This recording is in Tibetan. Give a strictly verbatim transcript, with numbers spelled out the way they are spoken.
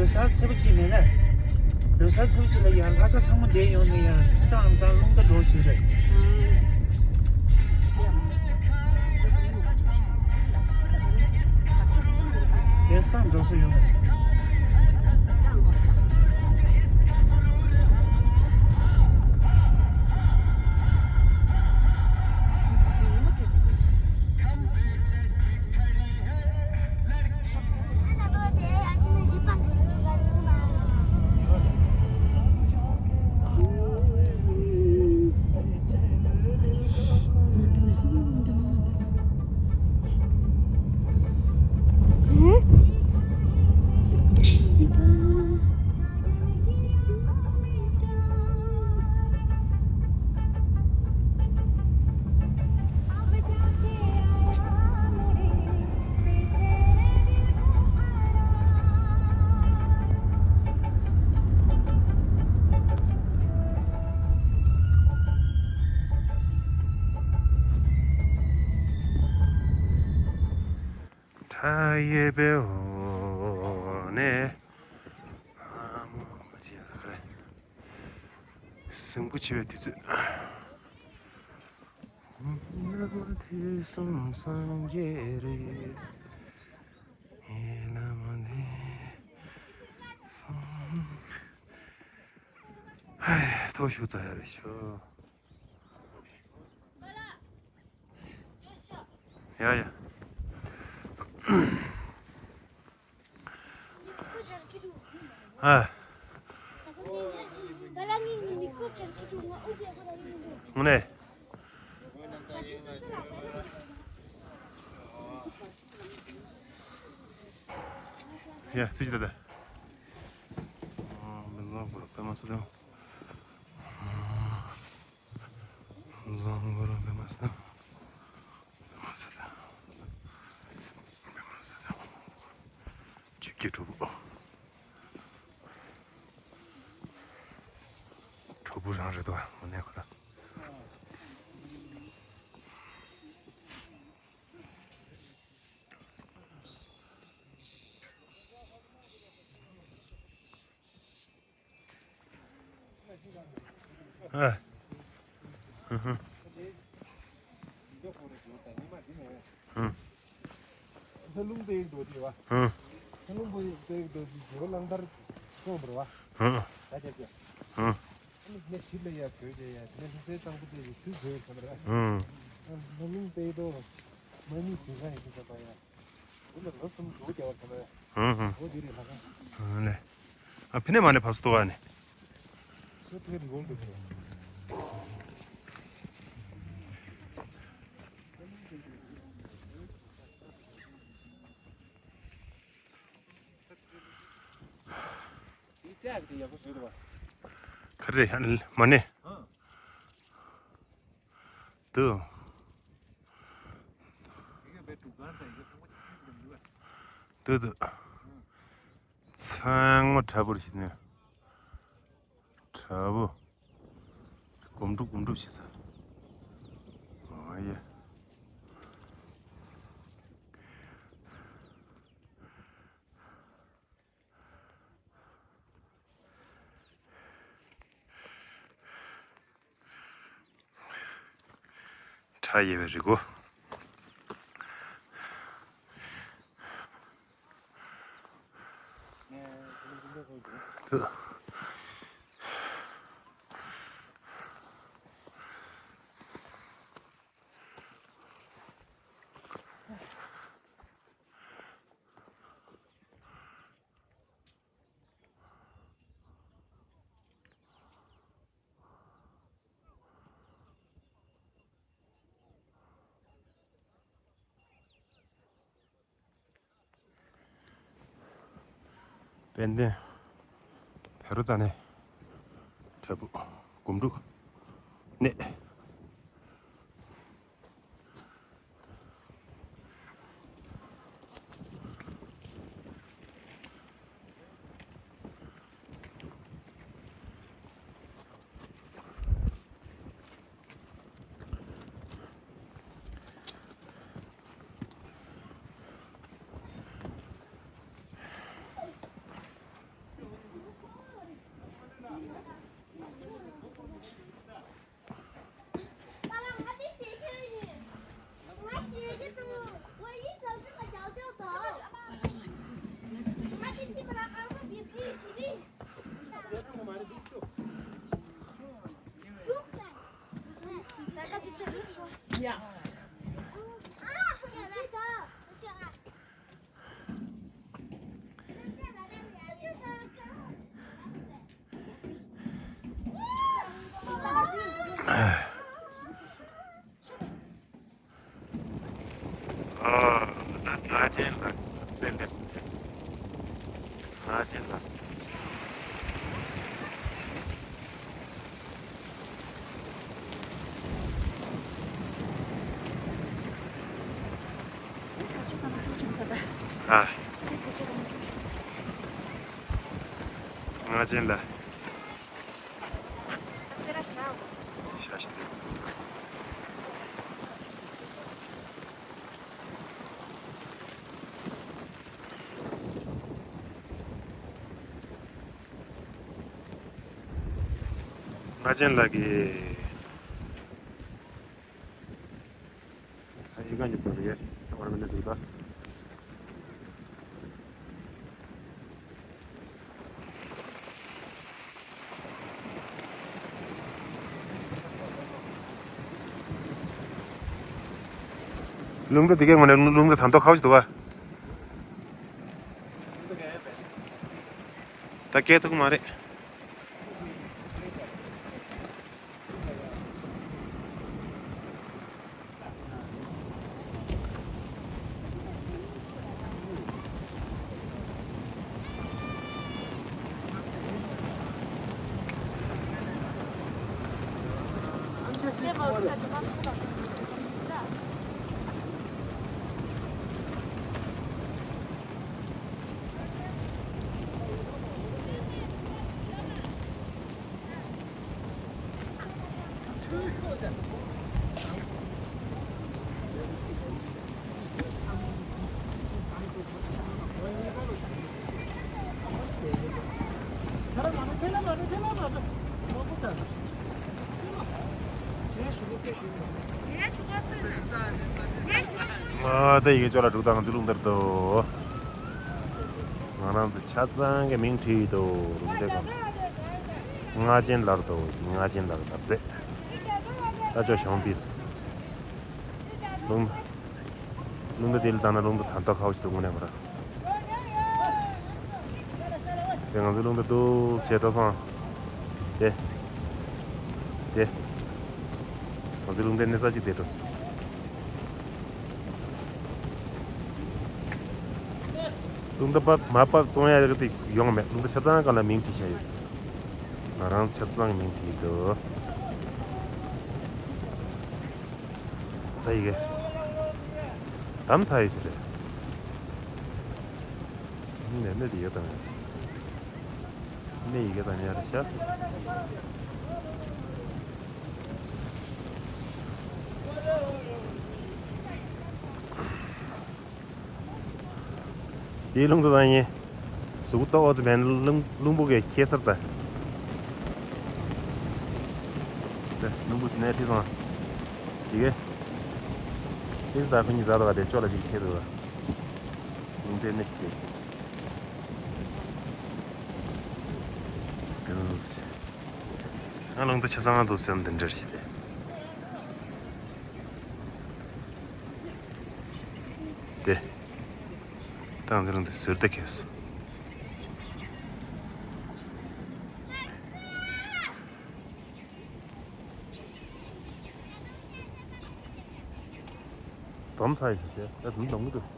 ལོ་གསར་ཚེས་པ་གཅིག་མེད་ན། ལོ་གསར་ཚེས་པ་གཅིག་ལ་ཡང་ལྷ་ས་ཚང་མ་བསྡད་ཡོང་ནས་ཡང་བསང་དང་རླུང་རྟ་འགྲོ་བྱེད་རེད། དེ་བསང་འགྲོ་ས་ཡོང་། ཁྲ་ཡེ་པེ་འོ་ནེ། ཨ་མོ་མ་ཅི་ཡ་ས་ཁ་རེ། ཟིང་པོ་ཆེ་བའི་དུས་ཚོད། ན་མ་དེ་སོང་སངས་རྒྱས་རེད། ཨེ་ལ་མ་དེ་སོང་། ཧའི་ཐོ་ཞུ་ཙ་ཡ་རེ་ཤོ། ཡ་ཡ། ཨ། དངོས་གནས། ཡ་སུ་ཞིག་ད་ད། ཨ་མི་ལོ་བོར་པེ་མ་སུ་དེ། བཟང་པོ་རང་པེ་མ་སུ་དེ། པེ་མ་སུ་དེ། པེ་མ་སུ་དེ། ཆུ་སྐྱེས་གྲོགས་པོ། གྲོགས་པོ་རང་རེད་དོ། མ་ནས་ཁོ་ད། ཨ། ཧུ་ཧུ། ཧུ། ལྷ་ལུང་དཔལ་རྡོ་རྗེ་བ། ཧུ། ལྷ་ལུང་དཔལ་རྡོ་རྗེ་རྒྱལ་བ་གླང་དར་སྐྱོང་བར་བ། ཧུ། ད་ཆ་ཆ། ཧུ། ཨ་ནི་ནས་ཞིབ་ལ་ཡ་བོད་ཀྱི་ཡ་ནས་ལྷ་སའི་གཙང་པོ་དེ་ཡི་ཚུལ་བོད་ཁམས་ར། ཧུ། ལྷ་ལུང་དཔལ་རྡོ་མ་ནི་དེ་ག་ཡི་ཚུལ་ཁམས་ཡ། འདི་ལ་ལོ་གསུམ་དྲུག་བརྒྱབ་པ་ཐོན་ནས། ཧུང་ཧུང་། འོ་འདི་རེད་ལྷ་ཁང་། ཧུང་ལེ། ཨ་ཕི་ནས་མ་ནས་ཕབ་སུ་གཏོགས་ཨ་ནི། ཁྱོད་ཐེར་འགོང་དུ་ཕེབས། འདི་ལྕགས་ཀྱི་ཡག་པོ་བཟོས་འདུག་བ། ག་རེ་ཧ་མ་ནས། ཧང་། དུ། དུ་དུ། ཚང་མ་དྲ་བུར་ཞིག་ནས། དྲ་བུ། གོམ་འགྲོ་གོམ་འགྲོ་ཞིག་ས། ཨོ་ཡེ། ཁྲ་ཡེ་བའི་རི་སྒོ། དཔལ་ལྡན། བེ་རོ་ཙ་ནས། དྲ་བུ། གོམ་འགྲོ། གནས། ཨ། ད་ལྷ་ཆེན་ལགས་བཙལ་འདྲ་སོང་། ལྷ་ཆེན་ལགས། ཨ། ལྷ་ཆེན་ལགས། ལྷ་ཆེན་ལགས་ཀྱིས། ས་ཡི་ག་ཉིད་དུ་རེད། ད་བར་མི་འདུག་ད། རླུང་རྟ་འདི་གའི་ངོས་ནས་རླུང་རྟ་ཐང་ཐོག་ཁ་བ་ཞིག་འདུག་ག་ད་སྐད་ཐུག་མ་རེད། ཨ། ད་ཡི་གེ་ཅོག་ལ་འགྲོ་དང་ཚུར་ལུང་དར་དོ། ང་རང་ཚོ་ཆ་ཚང་གི་མིང་བྲིས་ཡོད་དོ། རུམ་བཏེག་གམ། ལྔ་ཅན་ལགས་དོ། ལྔ་ཅན་ལགས་ལབ་ཚེ། ད་ཅོག་ཞང་པིས། རླུང་། རླུང་རྟ་དེ་ལ་བཏང་ན་རླུང་རྟ་ཐང་ཐོག་ཁ་བ་ཞིག་འདུག་དངོས་གནས་མ་ར། དེ་ང་ཚོའི་རླུང་རྟ་འདུག་ཟེར་འགྲོ་སོང་། དེ། དེ། ང་ཚོའི་རླུང་རྟའི་གནས་ས་གཅིག་དེ་འགྲོ་སོང་། རླུང་རྟ་པ་མ་པ་བཙོང་ཡ་ཡག་དེ་ཡོང་མེད། རླུང་རྟ་ཆ་ཚང་སྒང་ལ་མིང་བྲིས་བཞག་ཡོད། ང་རང་ཆ་ཚང་མིང་བྲིས་འདུག་ད་ཡི་གེ། དམ་ཚ་ཡི་ཟེར་རེད། ནས་ནས་དེ་ཡོད་དམ། ནས་ཡི་གེ་དང་ཉར་ཤག་དེའི་རླུང་རྟ་དང་ཡིན། གཟུགས་པོ་ཏོག་ཙམ་བན་རླུང་རླུང་བུ་གས་ཁྱེར་སར་ད། དེ་རླུང་བུ་ནས་ཁྲིད་སོང་། དེ་གས། དེ་ད་ཁོ་གཉིས་ཟ་ད་བ་དེ་ཅོག་ལ་ཅིག་ཁྱེར་འདུག་རླུང་རྟའི་གནས་ཅིག་དེ། ང་རླུང་རྟ་ཆ་ཚང་འདུག་སེམས་འདི་འདྲར་བྱས་ཏེ། དེ། ད་ང་ཚོ་རླུང་རྟ་ཟུར་ལྟ་ཁེལ་སོང་། དམ་ཚ་ཡི་ཟེར་ཏེ་ད་དུང་དམ་གི་འདུག